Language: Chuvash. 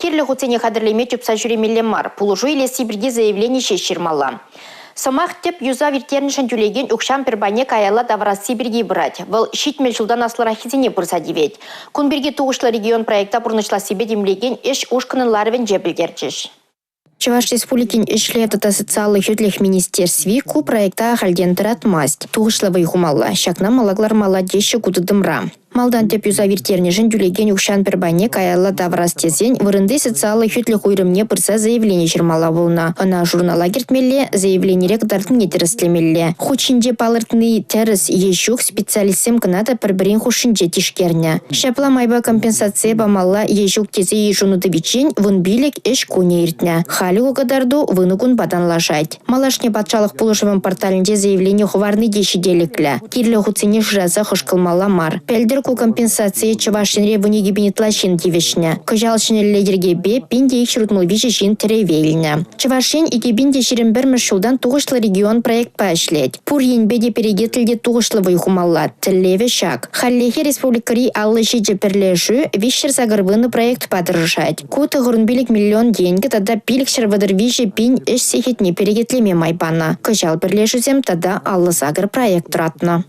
Кирлӗ хутсене хатӗрлеме чупса ҫӳремелле мар, пулӑшу илесси пирки заявлени ҫеҫ ҫырмалла. Сӑмах тӗп юсав ирттернӗшӗн тӳлекен укҫан пӗр пайне каялла тавӑрасси пирки пырать. Вӑл 70 ҫултан аслӑраххисене пырса тивет. Кун пирки «Тухӑҫлӑ регион» проекта пурнӑҫлассипе тимлекен ӗҫ ушкӑнӑн ларӑвӗнче пӗлтерчӗҫ. Чӑваш Республикин ӗҫлев тата социаллӑ хӳтлӗх министерстви ку проекта ахальтен тӑратмасть. Тухӑҫлӑ вӑй хумалла, ҫакна мала кӑлармалла теҫҫӗ ку тытӑмра. Малтан тӗп юсав ирттернӗшӗн тӳлекен укҫан пӗр пайне каялла тавӑрас тесен вырӑнти социаллӑ хӳтлӗх уйрӑмне пырса заявлени ҫырмалла пулнӑ. Ӑна журнала кӗртмелле, заявленире кӑтартнине тӗрӗслемелле. Хут ҫинче палӑртни тӗрӗс е ҫук специалистсем кӑна та пӗр-пӗрин хушшинче тишкернӗ. Ҫапла майпа компенсацие памалла е ҫук тесе йышӑну тӑвиччен 15 ӗҫ кунӗ иртнӗ. Халӗ ку кӑтарту 10 кунпа танлашать. Малашне патшалӑх пулӑшӑвӗн порталӗнче заявлени хӑварни те ҫителӗклӗ. Кирлӗ хутсене шыраса хӑшкӑлмалла мар. Пӗлтӗр ку компенсацие Чӑваш Енре 12 пин ытла ҫын тивӗҫнӗ. Кӑҫал ҫӗнӗлле йӗркепе 1263 ҫын тӗреве илнӗ. Чӑваш Ен 2021-мӗш ҫултан «Тухӑҫлӑ регион» проектпа ӗҫлет. Пур енпе те перекетлӗ те тухӑҫлӑ вӑй хумалла. Тӗллевӗ ҫак. Хальлӗхе республикӑри 57 пӗрлешӳ 380 проектпа тӑрӑшать. Ку 95 миллион тенкӗ тата 533 пин ӗҫ сехетне перекетлеме май панӑ. Кӑҫал пӗрлешӳсем тата 58 проект тӑратнӑ.